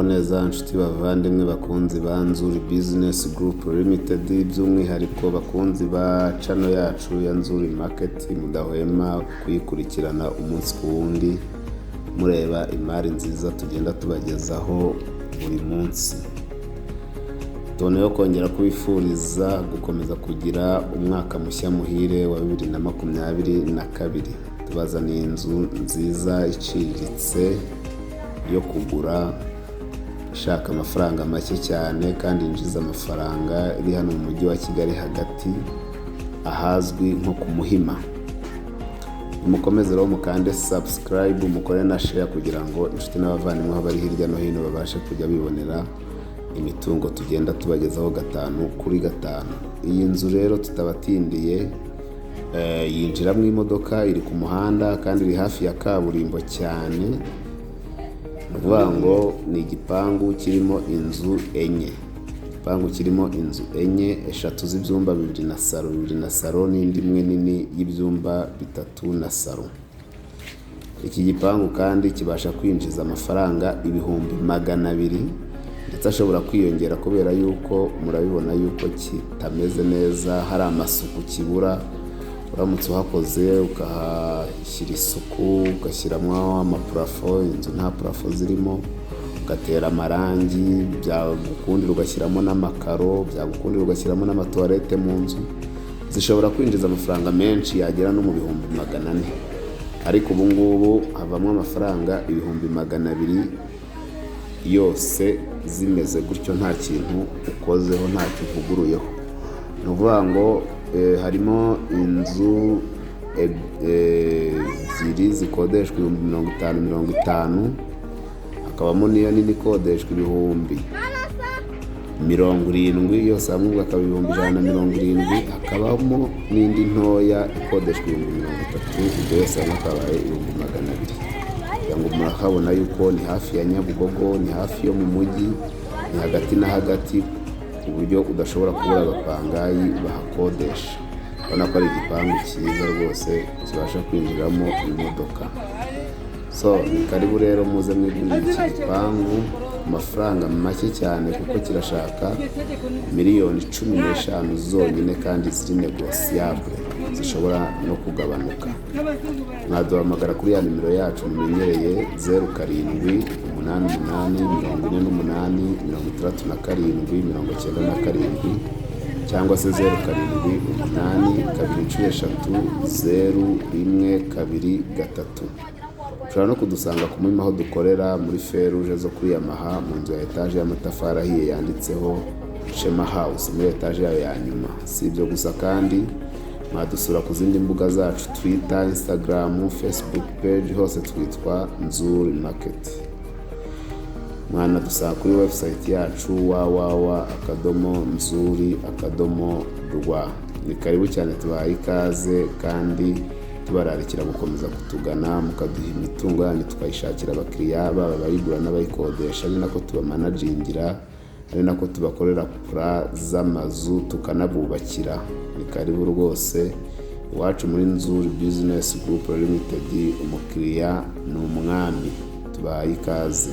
Muraho neza nshuti bavandimwe, bakunzi ba Nzuri Business Group Limited, by'umwihariko bakunzi ba channel yacu ya Nzuri Market, mudahwema kuyikurikirana umunsi ku wundi, mureba imari nziza tugenda tubagezaho buri munsi. Tuboneyeho kongera kubifuriza gukomeza kugira umwaka mushya muhire wa 2022. Tubazaniye inzu nziza iciriritse yo kugura, ishaka amafaranga make cyane kandi yinjiza amafaranga, iri hano mu mujyi wa Kigali hagati, ahazwi nko ku Muhima. Mukomeze rero mukande subscribe, mukore na share, kugira ngo inshuti n'abavandimwe aho bari hirya no hino babashe kujya bibonera imitungo tugenda tubagezaho gatanu kuri gatanu. Iyi nzu rero, tutabatindiye, yinjiramo imodoka, iri ku muhanda kandi iri hafi ya kaburimbo cyane. Ni ukuvuga ngo ni igipangu kirimo inzu enye, igipangu kirimo inzu enye: eshatu z'ibyumba bibiri na salo, bibiri na salo, n'indi imwe nini y'ibyumba bitatu na salo. Iki gipangu kandi kibasha kwinjiza amafaranga 200,000, ndetse ashobora kwiyongera kubera yuko murabibona yuko kitameze neza, hari amasuku kibura. Uramutse uhakoze, ukahashyira isuku, ugashyiramo amaplafond, inzu nta plafond zirimo, ugatera amarangi, byagukundira ugashyiramo n'amakaro, byagukundira ugashyiramo n'amatoilette mu nzu, zishobora kwinjiza amafaranga menshi yagera no mu 400,000. Ariko ubu ngubu havamo amafaranga 200,000 yose zimeze gutyo, nta kintu ukozeho, ntacyo uvuguruyeho. Ni ukuvuga ngo harimo inzu ebyiri zikodeshwa 50,000 50, hakabamo n'iyo nini ikodeshwa 70,000, yose hamwe ubwo akaba 170,000. Hakabamo n'indi ntoya ikodeshwa 30,000, ibyo yose hamwe akabaye 200,000. Kugira ngo murahabona yuko ni hafi ya Nyabugogo, ni hafi yo mu mujyi, ni hagati na hagati, ku buryo udashobora kubura abapangayi bahakodesha. Urabona ko ari igipangu cyiza rwose kibasha kwinjiramo imodoka. So ni karibu rero, muze mwigurire iki gipangu ku mafaranga make cyane, kuko kirashaka miliyoni 15 zonyine kandi ziri négociable, zishobora no kugabanuka. Mwaduhamagara kuri ya nimero yacu mumenyereye, 0788486797, cyangwa se 0782330123. Ushobora no kudusanga ku Muhima aho dukorera, muri feruje zo kuri Yamaha, mu nzu ya etaje y'amatafari ahiye yanditseho Shema House, muri etaje yayo ya nyuma. Si ibyo gusa kandi, mwadusura ku zindi mbuga zacu: Twitter, Instagram, Facebook page, hose twitwa Nzuri Market. Mwanadusanga kuri website yacu, www.nzuri.rw. Ni karibu cyane, tubahaye ikaze kandi tubararikira gukomeza kutugana, mukaduha imitungo yanyu tukayishakira abakiriya, baba abayigura n'abayikodesha, ari nako tubamanagingira, ari nako tubakorera plan z'amazu, tukanabubakira. Ni karibu rwose iwacu muri Nzuri Business Group Limited. Umukiriya ni umwami. Tubahaye ikaze.